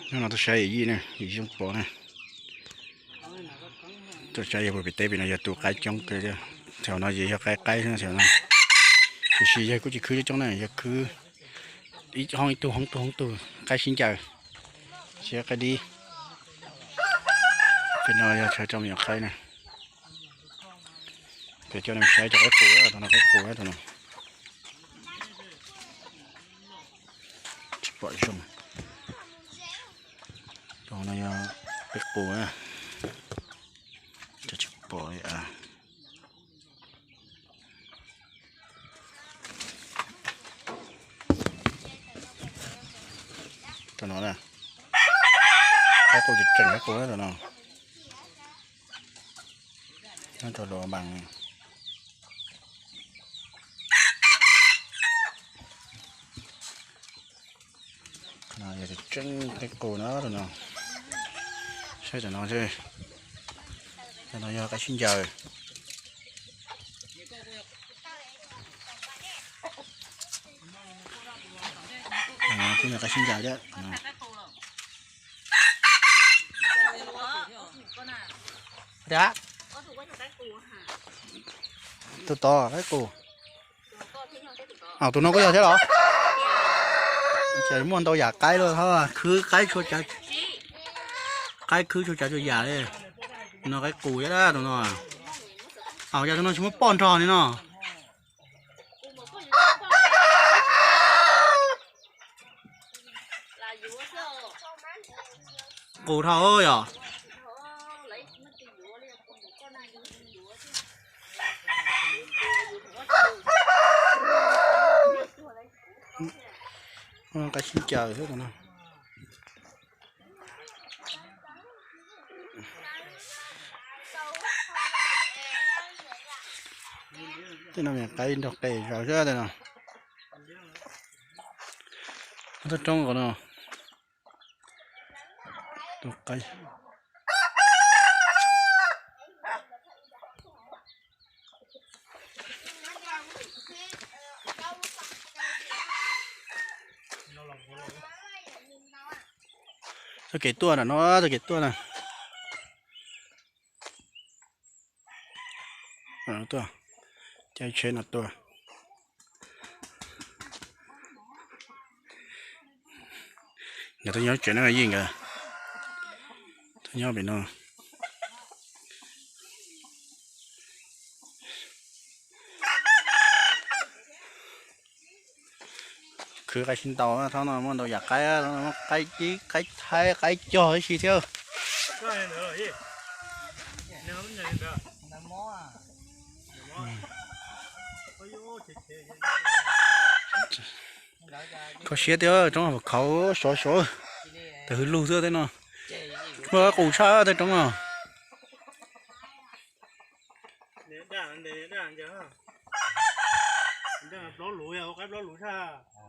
Hnub no tuaj saib yawm yij na, yawm yij Txooj Pov na. Tuaj saib yawg puag pem teb pem no yog tus qaib coob kawg thiab. Thaum no ces yog qaib qaib xwb thaum no. Tiam sis yawg kuj tsis khwb coob coob na, yawg khwb ib hoob ib tug hoob tug hoob tug qaib sib ncaws, tsis yog qaib dib. Pem no yog chaw rau me nyuam qaib na. Pem coj nej saib cov qaib qus, tus no qaib qus tus no. Tsis pom zoo. Tus no yog qaib qus, tsis pom li. Tus no na, qaib qus tseem qaib qus tus no. Nyob rau lub npas. Yog tseem qaib qus na tus no. Saib tus no, tus no yog qaib sib ncaws. Tus no kuj yog qaib sib ncaws thiab. Tus tod qaib qus. Tus no kuj yog thiab los? Ces muaj ntau yam qaib luaj, khwb qaib txhua tsav, qaib khwb txhua tsav txhua yam li. Tus no qaib qus thiab tus no. Yog tus no tsis muaj poj nrog li no. Qus dhau yom. Qaib sib ncaws thiab no. Tej no me qaib nrog qe zog xwb tej no. Toj roob ko no. Tus qaib. Txoj kev tuaj na no, txoj kev tuaj na. Tuaj, caij tsheb no tuaj. Nkawd tuaj nyob tsev na yij nkawd. Tuaj nyob pem no. Khwv qaib sib ntaus, thaum no muaj ntau yam qaib, qaib dib, qaib thaib, qaib cog ib si thiab. Kho siab tiag, roob khaus sov sov, tas hws lug xwb tej no. Muaj qus tshaj tej roob no. Plaub lus, qaib plaub lus tshaj.